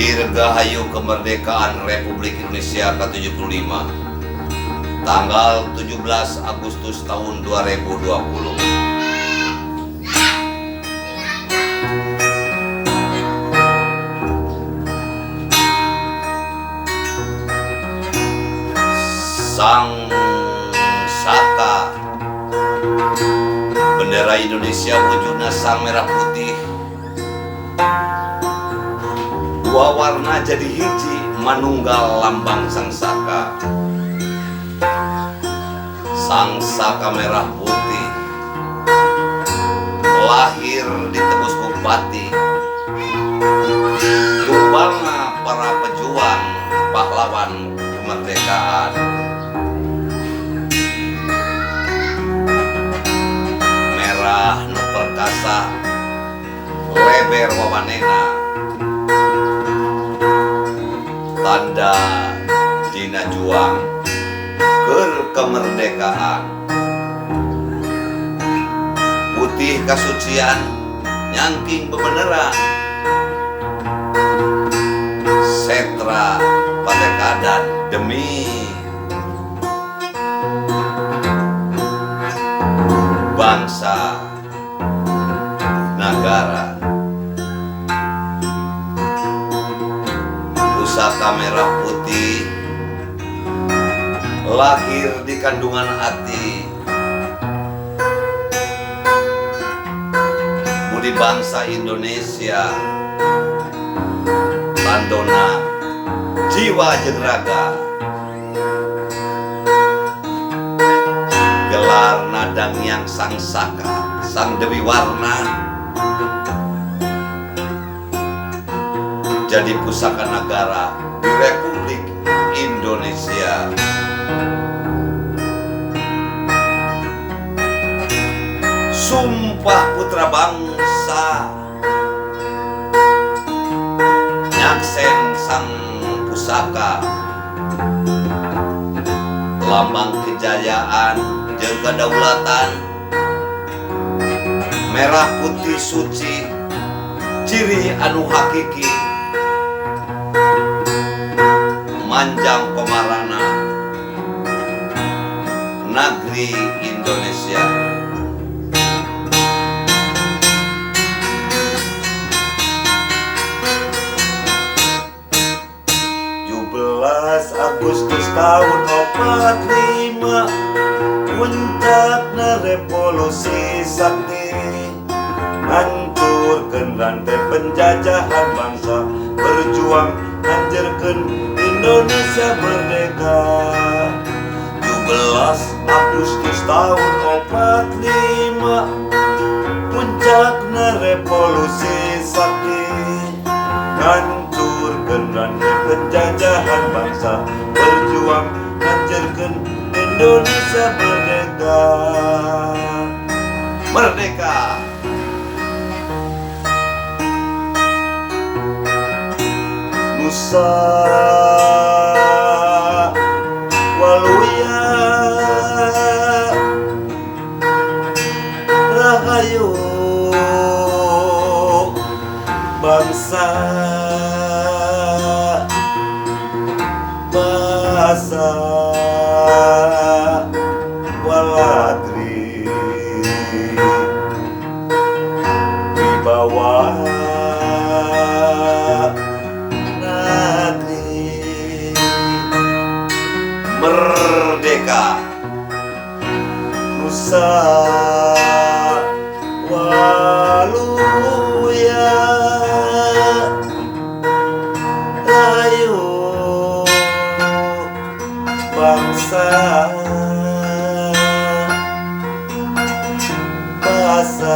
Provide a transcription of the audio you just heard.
Dirgahayu kemerdekaan Republik Indonesia ke-75 tanggal 17 Agustus tahun 2020. Sang Saka bendera Indonesia wujudna sang merah putih, dua warna jadi hiji manunggal lambang sang saka. Sang Saka merah putih lahir ditebus bupati, tumbangna para pejuang pahlawan kemerdekaan. Merah nu perkasa leber wawanena, tanda dina juang keur kemerdekaan. Putih kasucian nyangking bebeneran, setra patekadan demi bangsa negara. Pusaka merah putih lahir di kandungan hati, budi bangsa Indonesia, tandona jiwa jeung raga, gelar nadang yang sang saka sang dewi warna, jadi pusaka negara di Republik Indonesia. Sumpah putra bangsa nyaksen sang pusaka, lambang kejayaan jeung kedaulatan, merah putih suci ciri anu hakiki, manjang komarana nagri Indonesia. Agustus tahun 45 puncakna revolusi sakti, hancurkeun rantai penjajahan bangsa, berjuang hancurkeun Indonesia merdeka. 17 Agustus tahun 45 puncakna revolusi sakti, hancurkeun rantai penjajahan bangsa, berjuang hancurkeun Indonesia merdeka. Merdeka. Nusa Waluya Rahayu bangsa bahasa waladri wibawa negeri. Merdeka. Nusa Waluya Rahayu bangsa bahasa